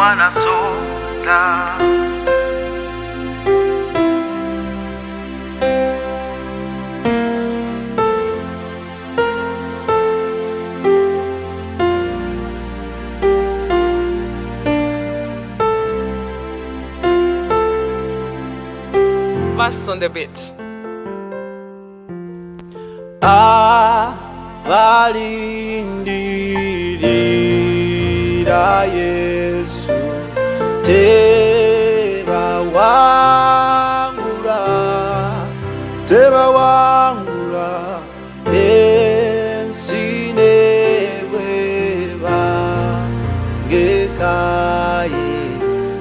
Omwana Soda. Verse on the beat. Abalindirira Yesu tebawangula, tebawangula ensi nebweba ngekaye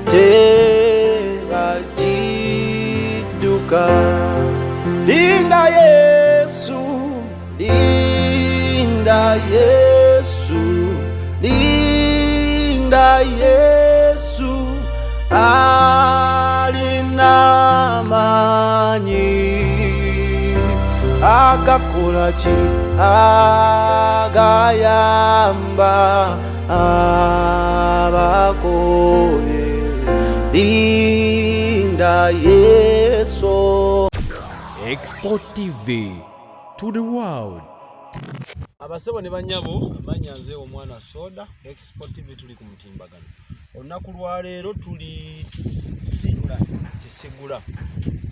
tebagidduka. Linda Yesu, linda Yesu, linda Yesu, alina amaanyi agakola ki, agayamba abakoye. Linda Yesu. Export TV to the world. Abasebo ne banyabo, amanya nze Omwana Soda, Export TV, tuli ku mutimbagano. Olunaku lwaleero tuli Sigula, Kisigula.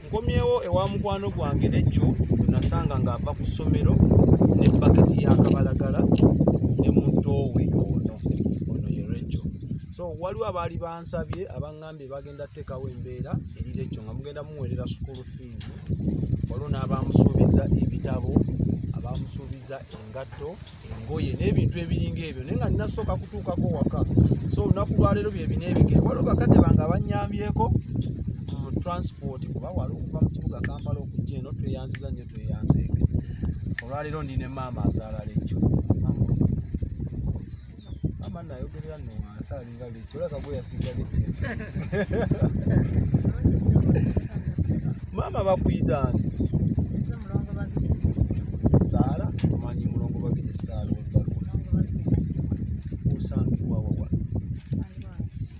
Nkomyewo ewa mukwano gwange Lekyo, nasanga ng'ava ku ssomero ne baketi y'akabalagala ne mutoowe ono. Ono ye Lekyo. So waliwo abaali bansabye, abaŋŋambye bagenda kuteekawo embeera eri Lekyo nga mugenda muweerera school fees. Waliwo n'abamusuubiza ebitabo, abamusuubiza engatto, engoye n'ebintu ebiringa ebyo, naye nga nina sooka kutuukako waka. So olunaku lwaleero bye bino ebigere. Waliwo bakadde bange abannyambyeko mu transport, kuba wali okuva mu kibuga Kampala okujja eno. Tweyanziza nnyo, tweyanzeeke. Olwaleero ndi ne maama azaala Lekyo. Maama nayogerera nno wansi, alinga Lekyo, olaka gwe yasiga Lekyo ensi. Maama, bakuyita ani? Nze Mulongo Babiri. Saala, omanyi Mulongo Babiri Saala webbaluwa? Mulongo Babiri Najjuma. Osangibwa wa wano? Sangibwa Wansi.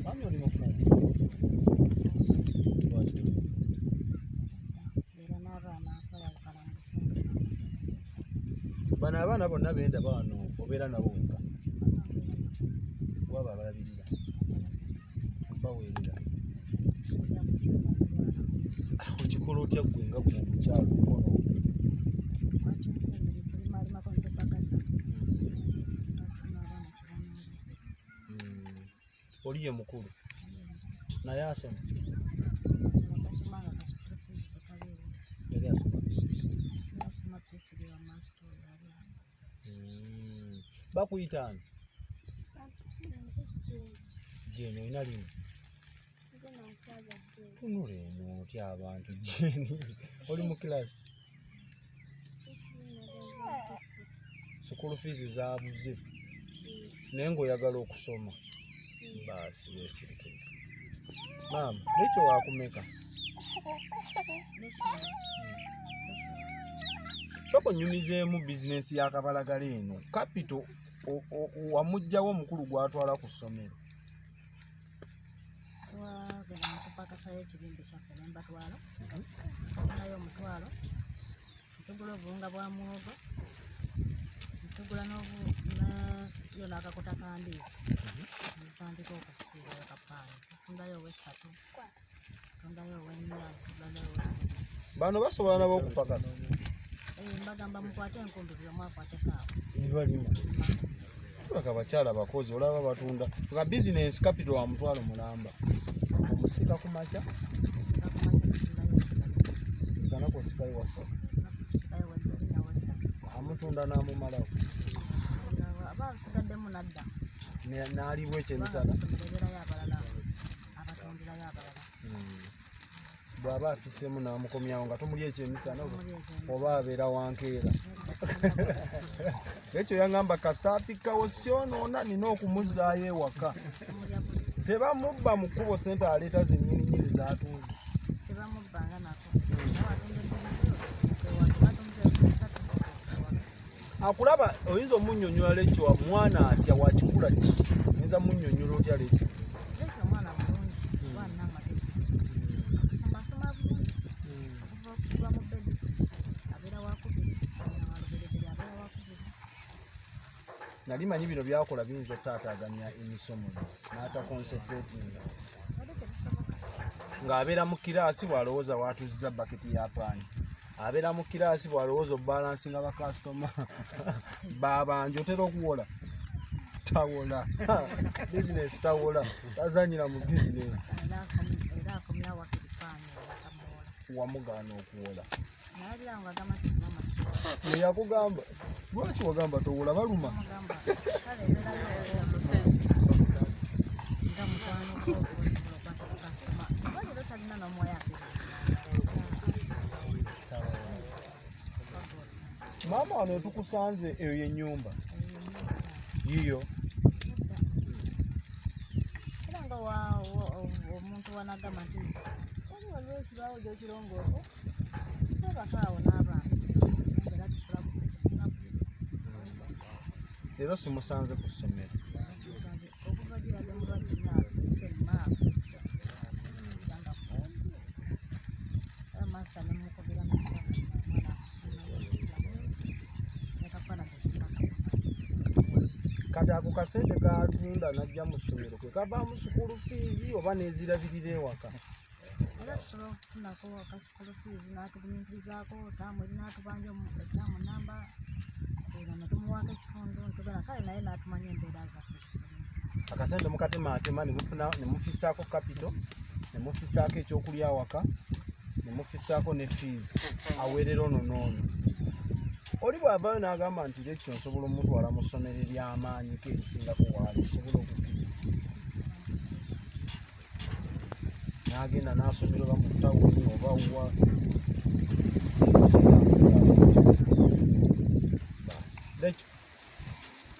Maami, oli mufumbo? Lwaki toli mufumbo? Beera n'abaana bayawukana mu bufumbo. Bano abaana bonna bendaba wano, obeera nabo wekka? Waba abalabirira, baweerera? Okikola otya ggwe nga gwe omukyalo omukono? Tulimalimako netupakasa afuna abaana kibanalya. Oli ye mukulu, naye asoma? Basoma nga ka school fees tekabeera. Yali asoma? Nasoma P3 wa master oyo ali awo. Bakuyita ani? Jeni, olina limu? Tunula eno otya abantu. Jeni, oli mu kilasi? School fees zabuze, naye ng'oyagala okusoma. Baasi weesirikire. Maama, nekyo wakumeka? Sooka onnyumizeemu bizinensi y'akabalagala eno. Capital wamuggyawo omukulu gw'atwala ku ssomero? Twagenda netupakasayo ekibimbi kyaffe nembatwala, nayo 500 netugula obuwunga bwa muwogo, netugula yo n'akakota ka ndiizi, netutandika okusiigayo kapaani. Tutundayo ow'esatu, tutundayo ow'ennya, tutundayo ow'ekkumi. Bano basobola nabo okupakasa? Eh, mbagamba mukwate enkumbi, buli omu akwateko awo. Ne balima. Tulaka abakyala bakozi, olaba batunda nga bizinensi. Capital wa 500,000, omusika ku makya? Tusika ku makya, tutundayo ow'essatu. Kanaku osikayo wasatu? Tusikayo webbiri naw'essatu. Amutunda n'amumalawo? Aba asigaddemu nadda. N'aliwo Kubanga ekyemisana? kusomero ebeerayo abalala abatundirayo abalala. Bw'aba afiseemu n'amukomyawo nga tumulya ekyemisana? Tumulya ekyemisana. Oba abeera wankeera? Ekyo yaŋŋamba kasaapikawo syonoona, nina okumuzaayo ewaka. Tumulya buli. Tebamubba mu kkubo? Sente aleeta zennyini nyini z'atunze? Tebamubbanga nako. Abatunda ebbiri ewaka, batunze 3,000 ewaka. Akulaba, oyinza omunnyonnyola Lekyo mwana atya, wakikula ki? Oyinza Oyinza munnyonnyola otya Lekyo? Lekyo omwana mulungi, kuba alina amagezi. Okusoma asoma bulungi. Okuva okuva mu bedi abeera wakubiri, waluberebere abeera wakubiri. Nali manyi bino byakola biyinza okutaataaganya emisomo gye n'ataconcentratinga. Ate tebisoboka. Ng'abeera mu kiraasi bw'alowooza waatuzza baketi ya paani, abeera mu kiraasi bw'alowooza obalansinga bakasitoma babanja. Otera okuwola? Tawola bizinesi, tawola, tazanyira mu bizinesi. Era akomyawo wakiri paani akamuwola. Wamugaana okuwola? Nalabira nga agamba nti soma amasomero. Neyakugamba lwaki wagamba towola baluma? Mugamba kale embeera yo nga mukwano gwo osobola okwata ku kasitoma oba leero talina n'omwoyo akiri. Maama, wano wetukusanze, eyo yenyumba yiyo? Era nga omuntu wanagamba nti wali waliwo ekirwawo gyokirongoosa, twebaka awo n'abaana era tukula. Leero simusanze ku ssomero. Okuva gyeyali mulwadde nnyo, asese maaso sse era nga kumpi, era masita nemukubira namugamba omwana asese nekafaana tesinaka. Kati ako kasente katunda najja mu ssomero ke kavaamu school fees oba nezirabirira ewaka? Era tusobola okufunako aka school fees n'atugumiikirizaako taamu eri n'atubanja etaamu namba era netumuwaako ekitundu ntugenda kale naye n'atumanya embeera zaffe. Akasente mukatematema nemufuna nemufisaako capital, nemufisaako ekyokulya awaka, nemufisaako ne fees aweerera ono n'ono. Oli bw'avaayo n'agamba nti lekyo nsobola omutwala mu ssomero ery'amaanyi ko erisingako waali, osobola okukkiriza n'agenda n'asomera oba mu tawuni oba wa? Baasi lekyo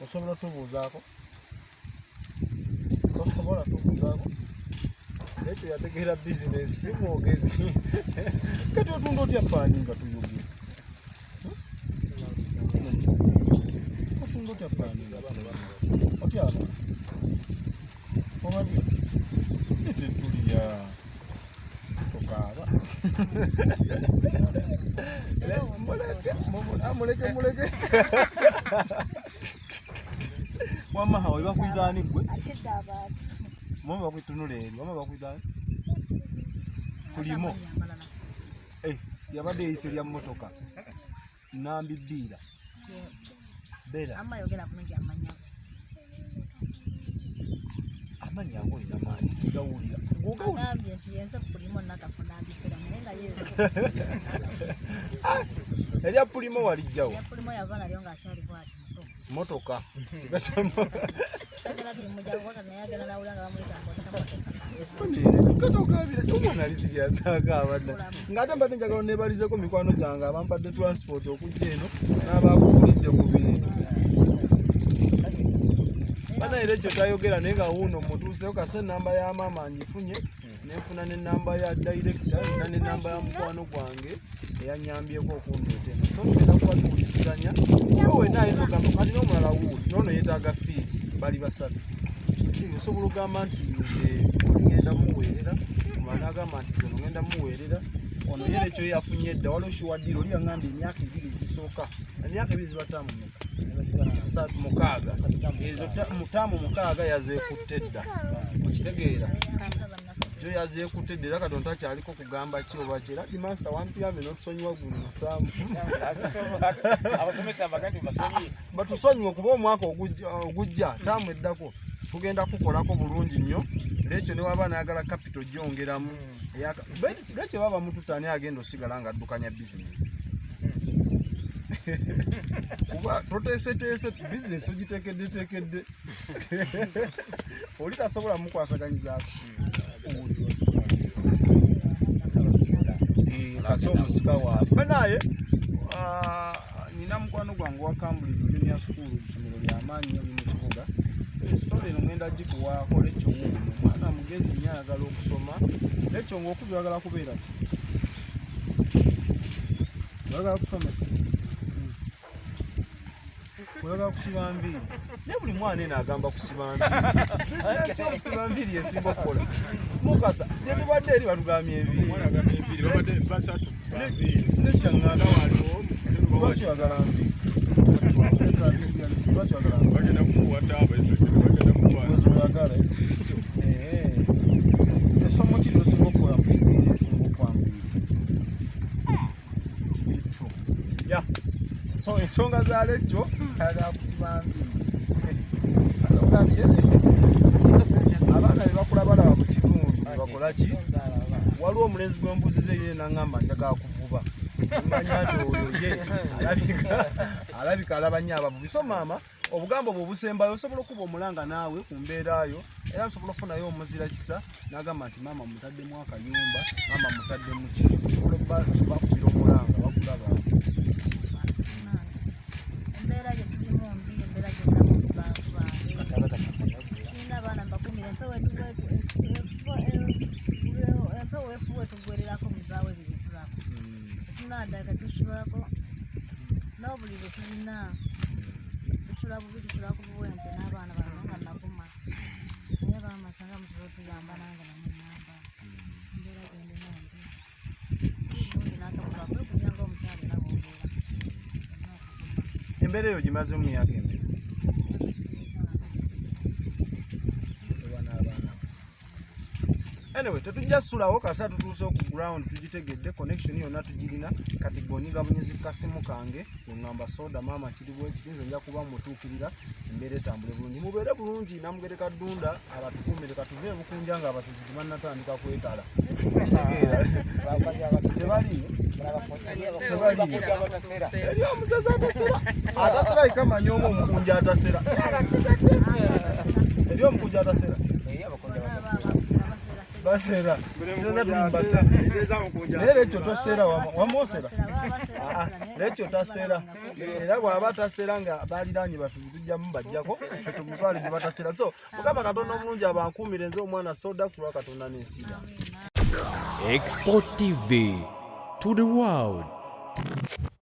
osobola otubuuzaako? Tosobola tubuuzaako? Ekyo yategeera bizinesi, si mwogezi. Kati otunda otya paani nga tuyogera? Otunda otya paani nga tuyogera? Otya abantu obalya tetulya tokaaba. Muleke, muleke, muleke. Wamma hawe bakuyita ani gwe? Akidde abantu. Mama bakutunula eri, wama bakuyita ani? Kulimo. Amalala. Eh, yabadde eyise lya mmotoka nambi bbiira beera. Amma yogera bulungi amanya. Amannya ago olina mangi, sigawulira. Gogawulira. Agambye nti yenze kulimo nakafo nambipera naye nga yesu. Erya pulimo walijjawo? Yakulimo yava nalyo ng'akyali bwati muto. Motoka kika kya Agenda tulimujja naye agenda nawulira nga bamuyita mboota motoka. Katokabira omwana alisiryasaako abadda ng'ate mbadde njagala nebalizeko mikwano gyange abampadde transport okujja eno n'abakugulidde ku bintu. Banaera ekyo tayogera naye nga wuuno mutuuseyo kase enamba ya maama ngifunye, nenfuna nenamba ya director nina nenamba ya mukwano gwange eyanyambyeko okundeeta eno, so tugenda kuba tuwuliziganya. Oba wenna ayinza okugamba kati n'omulala wuuli noono yeetaaga fees, bali basatu. Osobola okugamba nti nze oli ngenda muweerera, omulala n'agamba nti nze ono ngenda muweerera, ono ye ekyo yafunye edda. Waliwo sure deal oli yaŋŋamba emyaka 2 egisooka, emyaka 2 ziba taamu meka? 3 6 ezo mu taamu 6 yazeekutte dda, okitegeera? Jo yazeekutte dda era katonda takyaliko kugamba ki oba ki. Era dimaster wantuyambe n'otusonyiwa guno taamu. Abasomesa baga nti basonyiye. Batusonyiwe kuba omwaka ogujja taamu eddako tugenda kukolako bulungi nnyo. Lekyo ne waba nayagala capital gyongeramu. Lekyo baba mututani agenda osigala nga addukanya bizinesi kuba toteeseteese bizinesi ogiteekeddeteekedde, oli tasobola mukwasaganyizaako. Eh, kase omusika waali banaye. Ah, nina mukwano gwange wa Cambridge Junior School, isomero lyamaanyi nnyo li mu kibuga. Story eno ngenda gikuwaako. Lekyo wuuno mwana mugezi nnyo, ayagala okusoma. Lekyo ng'okuza oyagala kubeera ki? Oyagala kusomesa? Oyagala kusiba nviiri, naye buli mwana eno agamba kusiba nviiri. Okusiba nviiri yesinga okukola mukasa. Gye tubadde eri batugambye enviiri. Nekyaŋŋamba, lwaki oyagala nviiri? Lwaki oyagala nviiri? Oyagala essomo ki lyosinga okukola mu kibiina esinga okwanguyira? Ya, so ensonga za lejjo, ayagala kusiba nviiri. Olabye abaana be bakula balaba mu kitundu bakola ki? Waliwo omulenzi gwe mbuuziza ye naŋŋamba njagala kuvuba. Manya nti oyo ye alabika alaba nnyo abavubi. So maama, obugambo bwe obusembayo, osobola okuba omulanga naawe ku mbeerayo, era nsobola okufunayo omuzira kisa n'agamba nti maama mutaddemu akayumba, maama mutaddemu ki, osobola bakubira omulanga bakulaba. Embeera gye tulimu mbi, embeera gyennamu mbi, bantu bange. Sirina baana mbakumira. Empewo empewo efuwa etugwererako mu bibaawo ebyo byetulako. Tetulina ddala tetusulako n'obuli bwe tulina, tusula bubi, tusula ku buwempe n'abaana bano nga naguma. Naye bamasanga musobola otuyamba nange namunyamba. Embeera gyendina mbi, siri bulungi n'akamuba kwegumya ng'omukyala era bw'obeera olina okuguma. Embeera eyo gimaze mu myaka emeka? Oba n'abaana? Anyway, tetujja sulawo kasa tutuuse ku ground, tugitegedde connection yonna tugirina. Kati gonyiga bunyizi kasimu kange, weŋŋamba soda maama kiri bwekiti, nze nja kuba mutuukirira, embeera etambule bulungi, mubeere bulungi. Namugereka Ddunda abatukuumire. Katuve ebukunja nga abasezi tebannatandika kwetala. Kitegeera tebaliyo, tebaliyo. Eri omusezi atasera, atasera ikamanya omu omukunja atasera. Eri omukunja atasera, basera kiroza tuli mubasezi, naye lekyo tosera wamwosera lekyo tasera. Era bw'aba tasera nga baliraanye basizi, tujjamu bajjako tumutwale gye batasera. So Mukama Katonda omulungi abankuumire. Nze omwana soda, ku lwa Katonda n'ensi yange. Export TV to the world.